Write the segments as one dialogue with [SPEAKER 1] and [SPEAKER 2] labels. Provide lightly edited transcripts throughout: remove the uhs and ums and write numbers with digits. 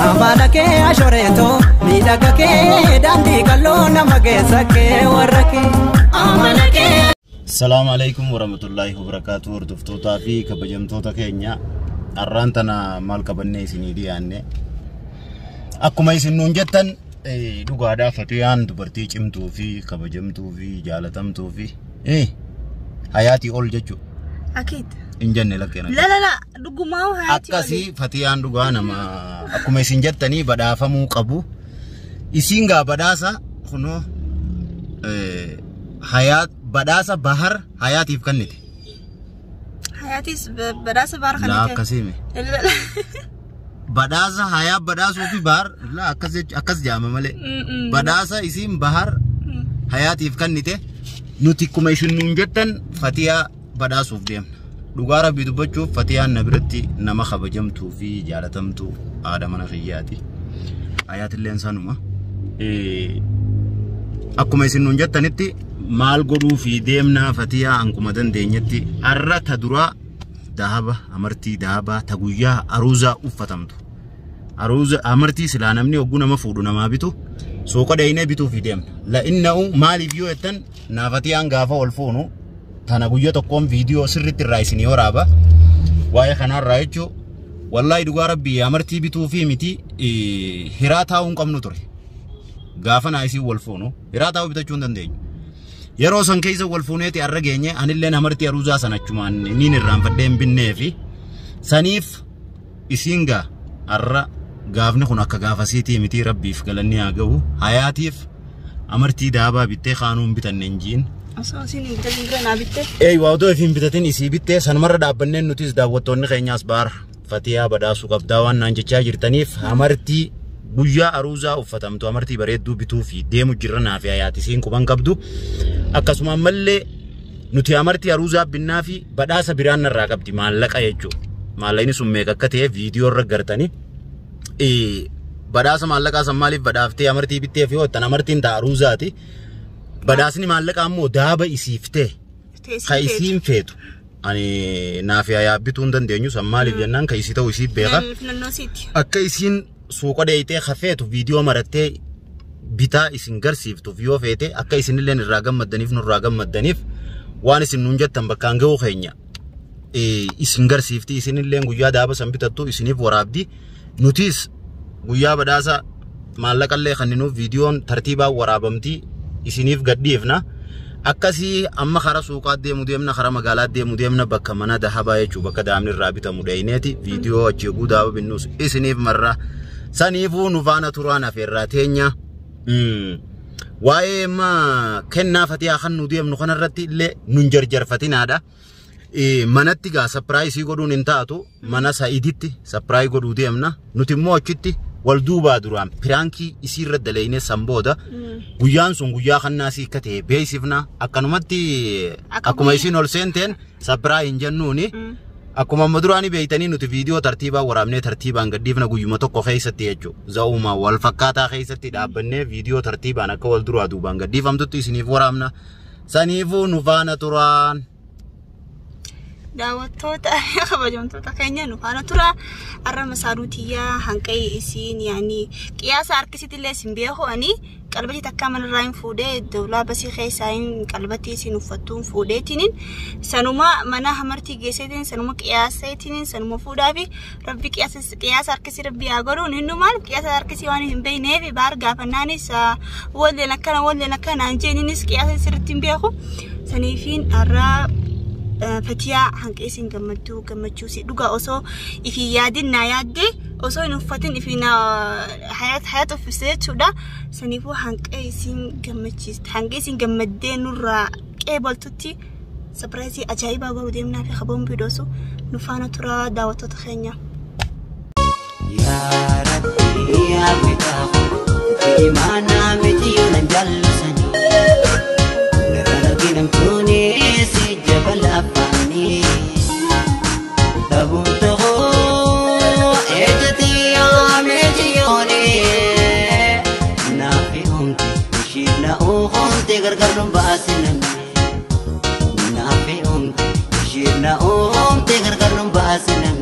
[SPEAKER 1] Amala kee ashoreeto miidhaga kee daandii qalloo nama keessa kee warra kee. Amala kee.
[SPEAKER 2] Salaamu alaikum warahmatullaahi wabarakaatu. Hordoftootaa fi kabajamtoota keenya, har'aan tana maal qabannee isinii dhiyaanne? Akkuma isin nuun jettan, dhugaadhaa, Fatiyaan dubartii cimtuu fi kabajamtuu fi jaalatamtuu fi hayaatii ol jechuudha.
[SPEAKER 3] Akiid.
[SPEAKER 2] Hin jenne lakkeen.
[SPEAKER 3] La la la, dhugumaa hayaatii.
[SPEAKER 2] Akkasii Fatiyaan dhugaa nama akkuma isin jettanii badhaafamuu qabu. Isiin gaa badhaasa kunoo hayaat badhaasa Bahar hayaatiif kennite.
[SPEAKER 3] Hayaatis badhaasa Bahar
[SPEAKER 2] Laa
[SPEAKER 3] kan
[SPEAKER 2] akkasii mi? Badhaasa hayaa badhaasuu fi Bahar laa akkas akkas jaama malee. Badhaasa isiin Bahar hayaatiif kennite, nuti akkuma isin nuun jettan Fatiyaa badhaasuuf deemna. Dhugaa Rabbii dubbachuuf, Fatiyaan na biratti nama kabajamtuu fi jaalatamtuu haadha mana kiyyaati. Hayaatilleen sanuma. Akkuma isin nuun jettanitti maal godhuu fi deemnaa? Fatiyaa hankuma dandeenyetti har'a ta duraa dahaba, amartii dahabaa ta guyyaa aruuzaa uffatamtu. Aruuza amartii silaa namni hogguu nama fuudhu namaa bitu suuqa dhayinee bituu fi deemna. La inna'u maaliif yoo jettan, naa Fatiyaan gaafa ol fuunu tana guyyaa tokkoon viidiyoo sirriitti irraa isinii waraaba. Waa'ee kanarraa jechuun, wallaahi dhugaa Rabbii, amartii bituu fi miti hiraa taa'uu hin qabnu ture. Gaafa naa isiin wal fuunu hiraa taa'uu bitachuu hin dandeenyu. Yeroo san keessa wal fuuneeti har'a geenye. Anilleen amartii aruuzaa sana achumaan niin irraanfadhee hin binnee fi saniif isiin gaa har'a gaafni kun akka gaafasiitii miti. Rabbiif galanni haa ga'u. Hayaatiif amartii daabaa bittee kaanuu hin bitanne hin jiin.
[SPEAKER 3] Osoo isin hin bitatin dura naa bitte.
[SPEAKER 2] Eeywa, otoo ifin bitatin isii bittee sanumarra dhaabbanneen nutis daawwattoonni keenyaas baar Fatiyaa badhaasuu qabdaa waan naan jechaa jirtaniif, amartii guyyaa aruuzaa uffatamtu, amartii bareedduu bituu fi deemu jirra. Naa fi hayaatisiin quban qabdu. Akkasuma ammallee nuti amartii aruuzaa binnaa fi badhaasa biraan narraa qabdi, maallaqa jechuudha. Maallaqni sun meeqa akka ta'e viidiyoo irra gartanii. Badhaasa maallaqaa san maaliif badhaaftee amartii bittee fi hoottan? Amartiin ta'a aruuzaati. Badhaasni maallaqaa immoo daaba isiif ta'e ka isiin feetu. Ani naaf yaa bituu hin dandeenyu. San maaliif jennaan, ka isii ta'u isiif beeka.
[SPEAKER 3] Filannoo siiti.
[SPEAKER 2] Akka isiin suuqa dheeyitee hafeetu viidiyoo marattee bitaa isin garsiiftuuf yoo feete, akka isinilleen irraa gammaddaniif nurraa gammaddaniif, waan isin nuun jettan bakkaan ga'uu keenya isin garsiifti. Isinilleen guyyaa daaba san bitattu isiniif waraabdi. Nutis guyyaa badhaasa maallaqallee kanninuuf viidiyoon tartiibaan waraabamti, isiniif gadhiifna. Akkasii amma kara suuqaa deemu deemna, kara magaalaa deemu deemna, bakka mana dahabaa jechuu, bakka daabni irraa bitamu dhayineeti viidiyoo achi eeguu daaba binnus isiniif marra. Saniifuu nu faana turaan afeerraa teenya. Waa'ee amma kennaa Fatiyaa kan nu deemnu kanarratti illee nun jarjarfatinaadha. Manatti gaa surprise godhuun hin taatu, mana Sa'iditti surprise godhuu deemna. Nuti immoo achitti wal duubaa duraan prank isiirra daleeyne, san booda guyyaan sun guyyaa kannaasii akka ta'e beeksifna. Akkanumatti akkuma isiin ol seenteen surprise hin jennuuni. Akkuma amma duraanii beeytanii, nuti viidiyoo tartiibaan waraabnee tartiibaan gadhiifna guyyuma tokko keessatti jechuudha. Za'uma wal fakkaataa keessatti dhaabbannee viidiyoo tartiibaan akka wal duraa duubaan gadhiifamtutti isiniif waraabna. Saniifuu nu faana turaan.
[SPEAKER 3] Daawwattoota kabajamtoota keenya, nu faana tura. Har'a masaanuu tiyyaa hanqee isiin yaani qiyaasa harkisitti illee isin beeku, ani qalbatii takkaa manarraa hin fuudhee, dawlaa basii keessaa hin qalbatii isin uffattuun fuudheetiniin sanuma mana hamartii geesseetiin sanuma qiyaaseetiin sanuma fuudhaafi. Rabbi qiyaasa harkisii Rabbi haa godhuun. Innumaan qiyaasa harkisii waan hin beekneef baar gaafannaanis walleen akkana walleen akkanaan jeeninis qiyaasa sirriitti hin beeku. Saniifiin har'aa Fatiyaa hanqee isin gammachuu gammachuu si dhugaa osoo ifii yaadin naa yaadde, osoo hin uffatin ifii na hayat hayat uffise jechuudha. Saniifuu hanqee isin gammachiiste, hanqee isin gammaddee nurraa qeebaltutti surprise ajaa'ibaa godhuu deemnaa fi kaboon bidoosu nu faana turaa, daawwattoota keenya.
[SPEAKER 1] Yaa Rabbi, yaa bitaa imaanaa miti yoo nan jallisanii garaan arginamtuuni si jabala afaanii dhabuun ta'uu ejjati yaa meejiyooni naafi humti ishiif na Oomte gargar nu baasiname naafi oomte isheen na oomte gargar nu baasiname.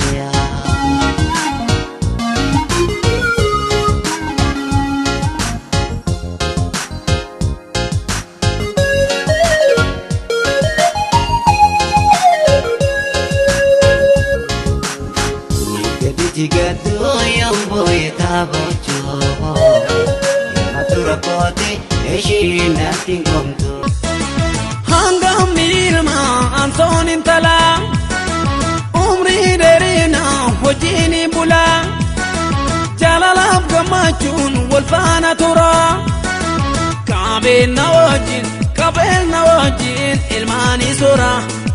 [SPEAKER 4] Hanga miilma ansoon intala umrii dheerina hojiin bula jaalalaaf gammachuun wal faana tura qabeenya wajjin qabeenya wajjin ilmaanii soora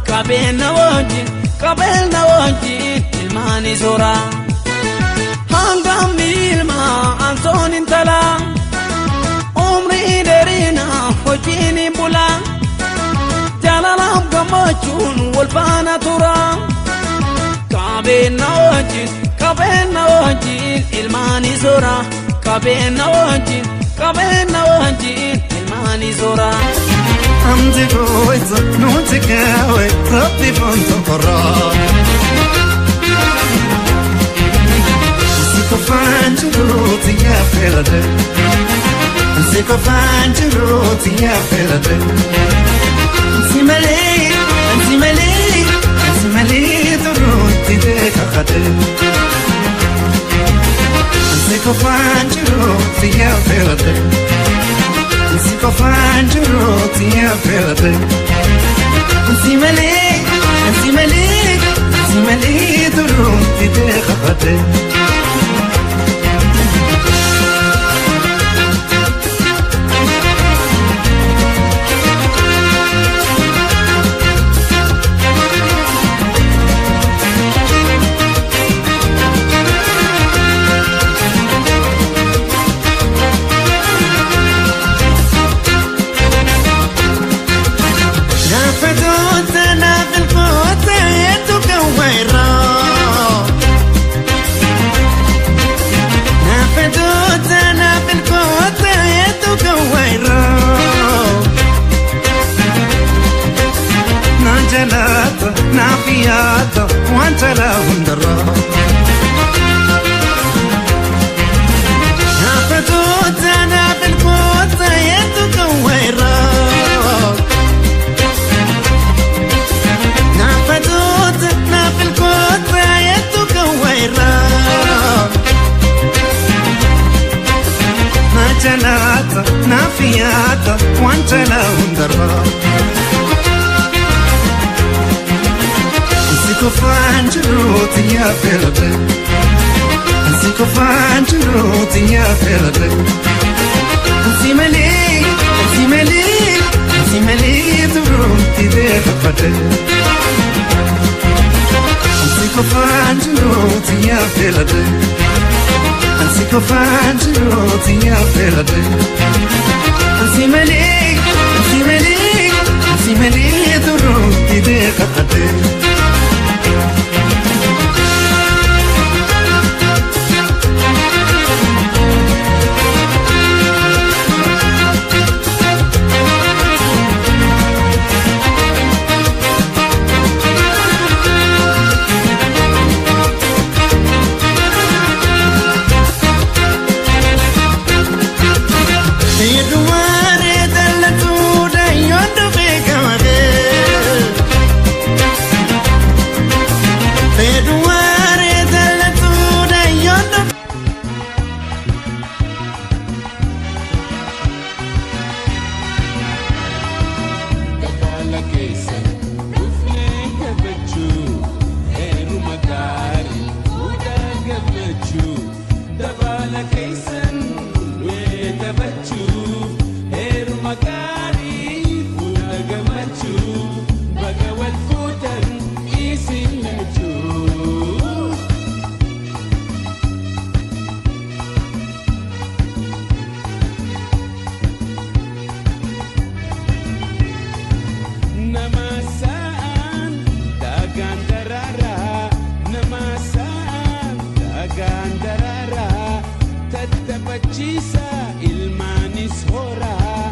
[SPEAKER 4] qabeenya wajjin qabeenya wajjin ilmaanii soora. Hanga miilma ansoon intala umrii dheerina hojiin bula jaalalaaf gammachuun wal faana tura qabeenya wajjin ilmaanii soora qabeenya wajjin ilmaanii soora.
[SPEAKER 5] Amti goisa nuti kawe rabbi fonto korra Siko fanjuru tiya felade Siko fanjuru tiya felade Simale simale simale turuti de kakade Siko fanjuru tiya felade Siko fanjuru tiya felade Simale simale simale turuti de kakade.
[SPEAKER 6] Tattabachiisa ilmaanis horaa.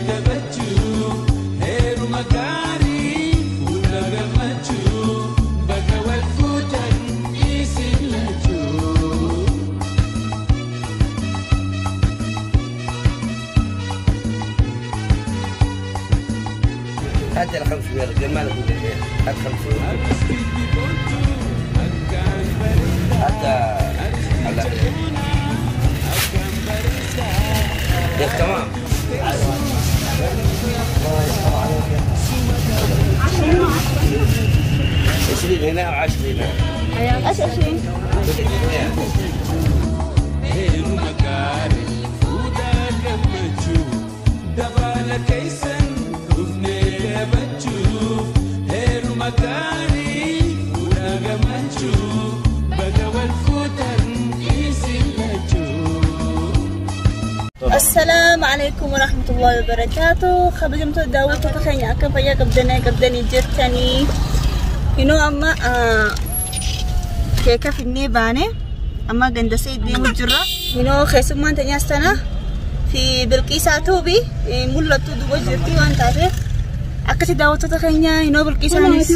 [SPEAKER 4] taphachuu heeruma gaarii fuula gammachuu bakka wal fuutan isin lachuu.
[SPEAKER 6] هات ال500 رجال مالك هات 500 حتى على يا تمام. 20 هنا و10 هنا.
[SPEAKER 3] ايش 20؟ السلام عليكم ورحمة الله وبركاته. خبجمتو داوتو تخيني أكا فيا قبدنا قبدني جرتني إنو أما كيكة في النيبانة أما قندسي دي مجرة إنو خيسو ما انتني السنة في بلقيسة توبي مولتو دو جرتي وانت عارف أكسي داوتو تخيني إنو بلقيسة نس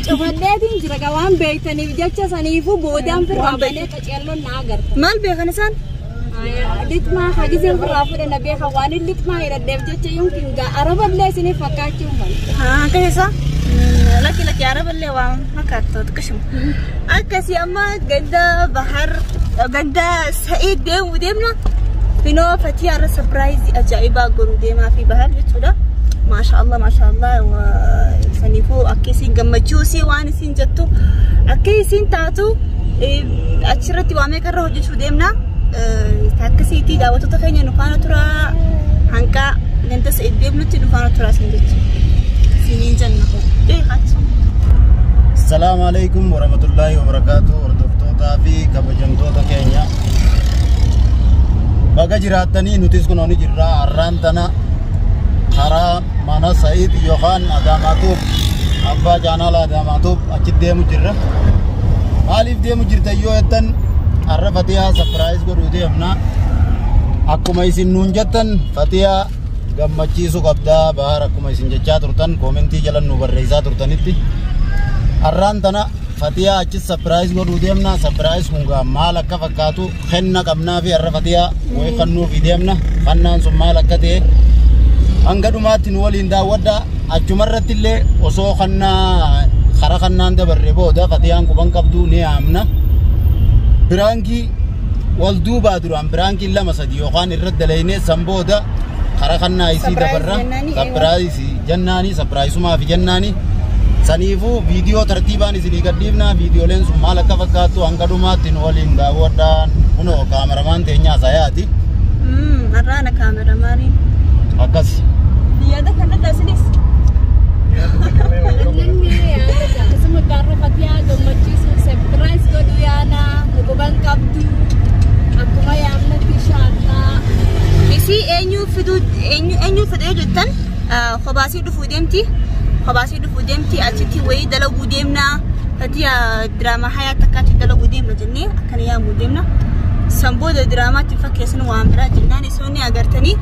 [SPEAKER 7] Cufadheetiin jira waan beektaniif jecha saniifuu boodaan firraa banee qaceelloon na agarta.
[SPEAKER 3] Maal beekan isaan?
[SPEAKER 7] Litmaa hagizeen firraa fudhanna beeka waan inni litmaa hidhadheef jecha yookiin araballee isiniif fakkaachuu mala.
[SPEAKER 3] Akka isa? Lakki lakki araballee waan fakkaattu xiqqishuma. Akkasii amma ganda Bahar ganda Sa'iid deemuu deemna. Finoo fatii har'a sapiraayizii ajaa'ibaa godhuu deemaa fi Bahar jechuudha. Maashaallah maashaallah saniifuu akka isin gammachuusii waan isin jettu akka isin taatu achirratti waa meeqarra hojjechuu deemna. Akkasiitii daawwattoota keenya nu faana turaa hanqaa ganda Sa'iid deemnutti nu faana turaa isin jecha. Isiniin jenna.
[SPEAKER 2] Assalaamu alaikum warahmatullaahi wabarakaatu. Hordoftootaa fi kabajamtoota keenya baga jiraattanii nutis kunoo ni jirra. Har'aan tana karaa mana Sa'iid yookaan Adaamaatuuf abbaa jaanaala Adaamaatuuf achi deemu jirra. Maaliif deemu jirta yoo jettan har'a Fatiyaa sapiraayiz godhuu deemna. Akkuma isin nuun jettan Fatiyaa gammachiisuu qabdaa Bahar akkuma isin jechaa turtan koomentii jala nu barreessaa turtanitti har'aan tana Fatiyaa achi sapiraayiz godhuu deemna. Sapiraayiz kun maal akka fakkaatu kenna qabnaa fi har'a Fatiyaa wayii kennuufi deemna. Kennaan sun maal akka ta'e hanga dhumaatti nu waliin daawwadhaa. Achumarratti illee osoo kennaa karaa kennaan dabarre booda Fatiyaan quban qabdu ni yaamna. Biraankii wal duubaa duraan biraankii 2 3 yookaan irra dalaynee san booda karaa kennaa isii dabarra. Sapiraayizii jennaanii sapiraayisumaa fi jennaanii saniifuu viidiyoo tartiibaan isinii gadhiifnaa. Viidiyooleen sun maal akka fakkaattu hanga dhumaatti nu waliin daawwadhaan. Kunoo kaameramaan teenyaa sayaati.
[SPEAKER 3] Har'aana kaameramaaniin.
[SPEAKER 2] Akkas.
[SPEAKER 3] Yaada kanadha isinis.
[SPEAKER 7] Inni akkasuma gaarra Fatiyaa gammachiisuuf sapiraayiz godhu yaana quban qabdu akkuma yaamnatti inshaallaa.
[SPEAKER 3] Isii eenyu fiduu eenyu fidee jettan kophaasii dhufuu deemti. Kophaasii dhufuu deemti achitti wayii dalaguu deemna. Fatiyaa diraamaa hayaa takkaatti dalaguu deemna jennee akkana yaamuu deemna. San booda diraamaatti fakkeessan waan biraa jennaan isoonni agartanii.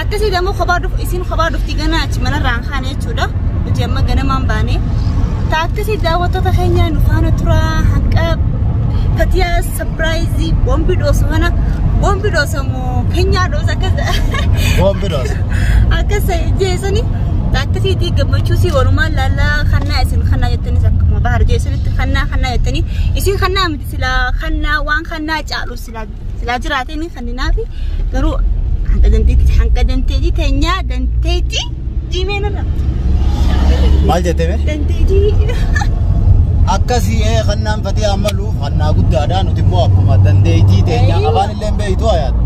[SPEAKER 3] Akkasii dammoo kophaa dhufu isin kophaa dhufti gana achi manarraan kaane jechuudha. Nuti amma ganamaan baane. Akkasii daawwattoota keenya nu faana turaa hanqa Fatiyaa sapiraayizii boombii dhoosu kana boombii dhoosamu keenyaa dhoosa akkas
[SPEAKER 2] Boombii dhoosa.
[SPEAKER 3] Akkas jeesanii akkasiitii gammachuusii walumaan laallaa kannaa isin kannaa jettanis akkuma Bahar jeesanitti kannaa kannaa jettanii isin kannaa miti silaa kannaa waan kannaa caalu silaa jiraateen kanninaafi garuu hanqa dandeettii teenyaa dandeettii diimeen irra.
[SPEAKER 2] Maal jettee mee?
[SPEAKER 3] Dandeettii.
[SPEAKER 2] Akkasii kannaan Fatiyaa maluuf kannaa guddaadha. Nuti immoo akkuma dandeettii teenyaa afaan illee hin beektu hayaatu.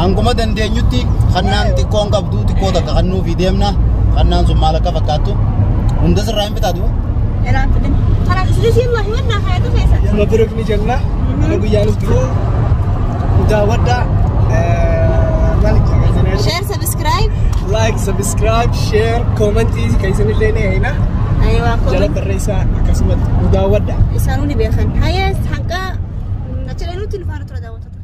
[SPEAKER 2] Hanguma dandeenyutti kannaan xiqqoon qabdu xiqqoo takka kennuufii deemna. Kannaan sun maal akka fakkaattu hunda sirraa hin fixaatu.
[SPEAKER 3] Irraan fidin. Karaa isinis yallaa himannaa hayatu keessa.
[SPEAKER 5] Mabruuk ni jenna. Ana guyyaan dhufuu daawwadhaa.
[SPEAKER 3] Share, subscribe.
[SPEAKER 5] Like, subscribe, share, comment keessan illee ni eeyna.
[SPEAKER 3] Aywa,
[SPEAKER 5] Jala
[SPEAKER 3] comment.
[SPEAKER 5] barreessaa akkasumatti nu daawwadhaa.
[SPEAKER 3] Isaanuu ni beekan. Hayya hanqa achi nuti nu faana tura daawwattoota.